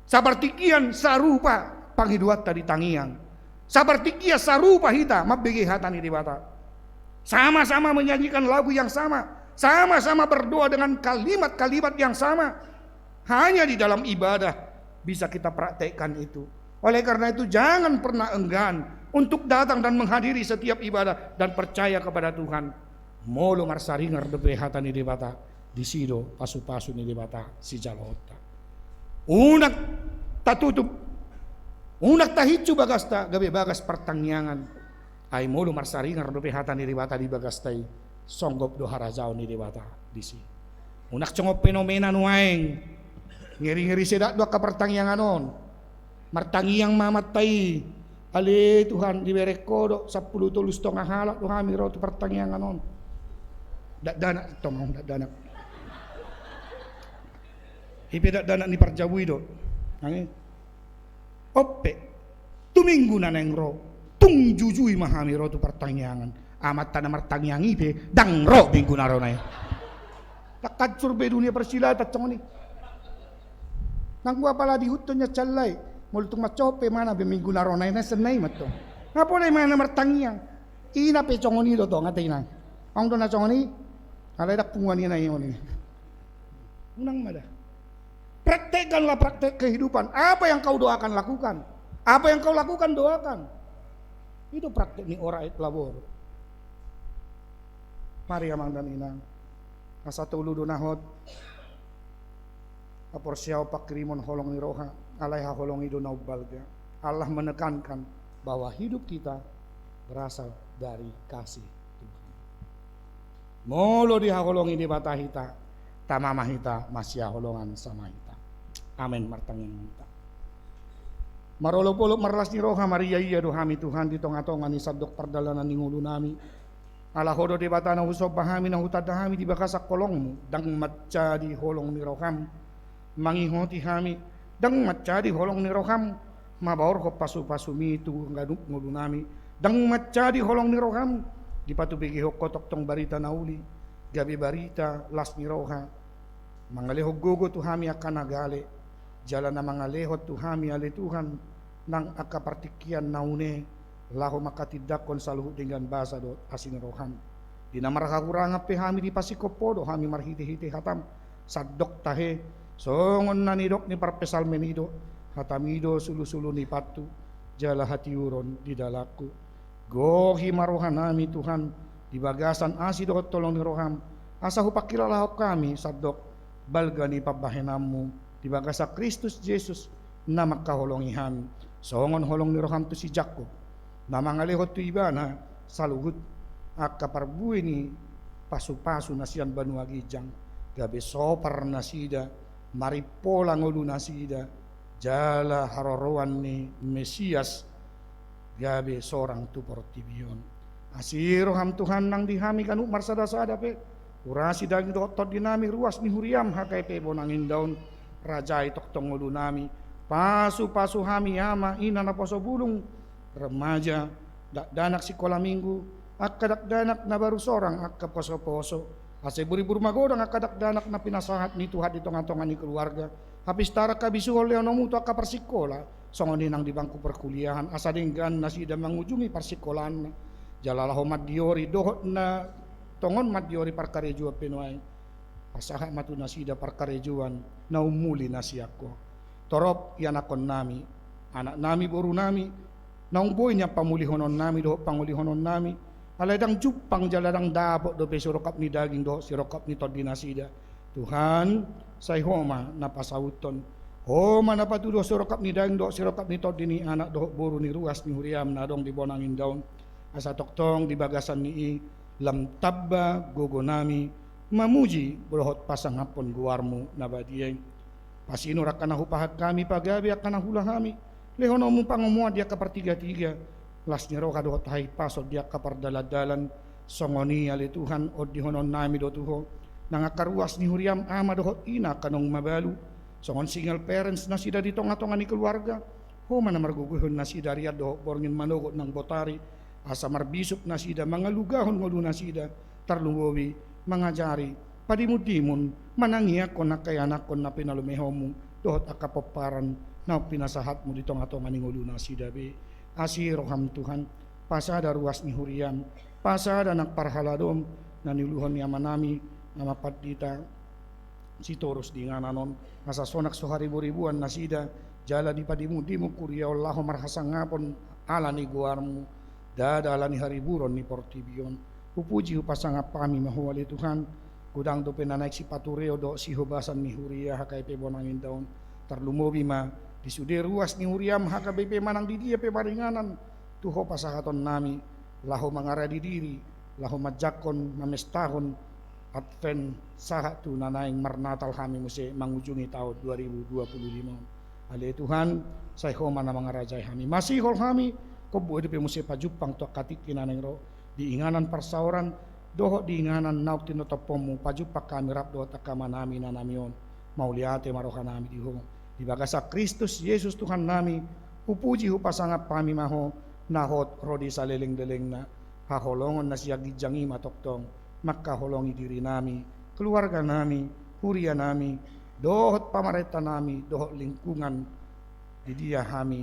Sapartingkian, sarupa pangidoanta di tangiang. Sapartingkian sarupa hita mambege hata ni Debata. Sama-sama menyanyikan lagu yang sama, sama-sama berdoa dengan kalimat-kalimat yang sama. Hanya di dalam ibadah bisa kita praktekkan itu. Oleh karena itu, jangan pernah enggan untuk datang dan menghadiri setiap ibadah dan percaya kepada Tuhan. Molo marsaringar dope hata ni Debata, disi do pasu-pasu ni Debata sijaloonta. Unang tatutup, unang tahinsu bagasta gabe bagas partangiangan. Ai molo marsaringar dope hata ni Debata di bagasta i, songgop do harajaon ni Debata disi. Unang songon fenomena nuaeng. Ngeri-ngeri sedak do angka partangiangan on. Martangiang ma amanta i. Ale Tuhan, dibereng Ho do sampulu tolu satonga halak do hami ro tu partangiangan on. Dakdanak tong, dakdanak. I pe dakdanak ni parjabu i do. Nang i. On pe, tu minggu na naeng ro, tung jujui ma hami ro tu partangiangan. Amanta na martangiang i pe, ndang ro minggu na ro na i. Ndang hancur be dunia persilatan songon i. Nanggo apala diihuthon nian sian lae, molo tung mansohot pe ibana be minggu na ro na i, na sian na i ma tong. Nga pola ibana martangiang. Ina pe songon i do tong, ate inang. Adong do na songon i, alai ndang punguan ina i on i. Unang ma da. Praktekkanlah praktek kehidupan. Apa yang kau doakan, lakukan. Apa yang kau lakukan, doakan. I do praktek ni ora et labora. Mari amang dan inang. Asa tolu do na hot. Haporseaon pangkirimon holong ni roha. Alai haholongi do na umbalga. Allah menekankan bahwa hidup kita berasal dari kasih Tuhan. Molo dihaholongi Debata hita, tama ma hita masihaholongan sama hita. Amen. Martangiang ma hita. Marolopolop marlas ni roha, mariaia do hami Tuhan di tongatonga ni sandok pardalanan ni ngolunami. Ala Ho do Debata na husomba hami, na hutanda hami di bagasan holongMu. Ndang manjadi holong ni rohaM mangihoti hami, ndang manjadi holong ni rohaM mabaorhon pasupasuMi tu ganup ngolunami, ndang manjadi holong ni rohaM dipatubegehon Ho tongtong barita na uli, gabe barita las ni roha, mangalehon gogo tu hami angka na gale, jala na mangalehon tu hami ale Tuhan nang angka partingkian na une, laho manghatindanghon saluhut denggan basa dohot asi ni rohaM. Di na marhahurangan pe hami dipasingkop Ho do hami marhitehite hataM. Sandok tahe, songon na nidok ni parpsalmen i do, hataMi do sulusulu ni pathu, jala hatiuron di dalanku. Gohi ma rohanami Tuhan, di bagasan asi dohot holong ni rohaM, asa hupangkilalahon hami sandok balga ni pambahenanMu di bagasan Kristus Jesus, na mangkaholongi hami, songon holong ni rohaM tu si Jakkob, na mangalehon tu ibana saluhut angka parbue ni pasupasu na sian banua ginjang, gabe sopar nasida, marimpola ngolu nasida, jala haroroan ni Mesias gabe sorang tu portibi on. Asi rohaM Tuhan nang di hami ganup marsadasada pe, urasi daging dohot tondinami ruas ni huriaM, hape pe bonang indaon, rajai tongtong ngolunami, pasupasu hami ama ina naposo bulung, remaja, dakdanak sikola minggu, angka dakdanak na baru sorang angka posoposo, asa buribur magodang angka dakdanak na pinasahat ni Tuhan di tongatonga ni keluarga, hapistaran habisuhon lehononMu tu angka parsikola, songon i nang di bangku parkuliahan, asa denggan nasida mangujungi parsikolaanna, jala laho mandiori dohot na tongon mandiori parkarejoan pe nuaeng, pasahat ma tu nasida parkarejoan na umuli na sian Ho. Torop ianakhonnami, anaknami, borunami, naung boi nian pamulihononnami dohot pangolihononnami, alai ndang jumpang jala ndang dapot dope sirongkap ni daging dohot sirongkap ni tondi nasida. Tuhan, sai Ho ma na pasauthon. Ho ma na patuduhon sirongkap ni daging dohot sirongkap ni tondi ni anak dohot boru ni ruas ni huriaM na adong di bonang indaon. Asa tongtong di bagasan ni i lam tamba gogonami mamuji dohot pasangaphon goarMu na badia i. Pasinur angka na hupahan hami, pagabe angka na huula hami, lehononMu pangomoan di angka partigatiga, las ni roha dohot hahipason di angka pardalandalan. Songon i ale Tuhan, ondihononnami do tu Ho nang angka ruas ni huriaM ama dohot ina angka naung mabalu, songon single parents nasida di tongatonga ni keluarga. Ho ma na margogoihon nasida rian dohot borngin manogot nang botari, asa marbisuk nasida mangalugahon ngolu nasida, tarlumobi mangajari padimundimun, manangianghon angka ianakhon na pinalumehonMu dohot angka pomparan naung pinasahatmu di tonga-tonga ni ngolunasida be. Asi roham Tuhan, pasada ruas ni huriam, pasada nang parhaladom na niuluhon ni amanami, Ama Pandita Sitorus di inganan on, asa sonang so hariburibuan nasida, jala dipadimu-dimu huria on laho marhasangapon ala ni goarmu, ndada ala ni hariburon ni portibi on. Hupuji hupasangap hami ma Ho ale Tuhan, godang dope na naeng sipatureon dohot sihobasan ni huria H K B P Bonang Indah on, tarlumobi ma di sude ruas ni huriam H K B P manang di dia pe maringanan, tu Ho pasahatonnami, laho mangaradi diri, laho manjangkon, mamestahon Advent sahat tu na naeng marnatal hami muse mangujungi taon dua ribu dua puluh lima on. Ale Tuhan, sai Ho ma na mangarajai hami. Masihol hami, hombu dope muse pajumpang tu angka tingki na naeng ro, di inganan parsaoran, dohot di inganan naung tinotopmu, pajumpang hami rap dohot angka amanami inanami on. Mauliate ma rohanami di Ho. Di bagasan Kristus Jesus Tuhannami, hupuji hupasangap hami ma Ho, na hot ro di saleleng-lelengna. Haholongon na sian ginjang i ma tongtong mangkaholongi dirinami, keluarganami, hurianami, dohot pamarentanami, dohot lingkungan di dia hami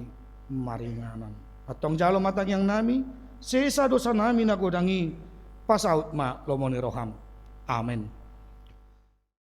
maringanan. Antong jalo ma tangiangnami, sesa dosanami na godang i, pasaut ma lomo ni roham. Amen.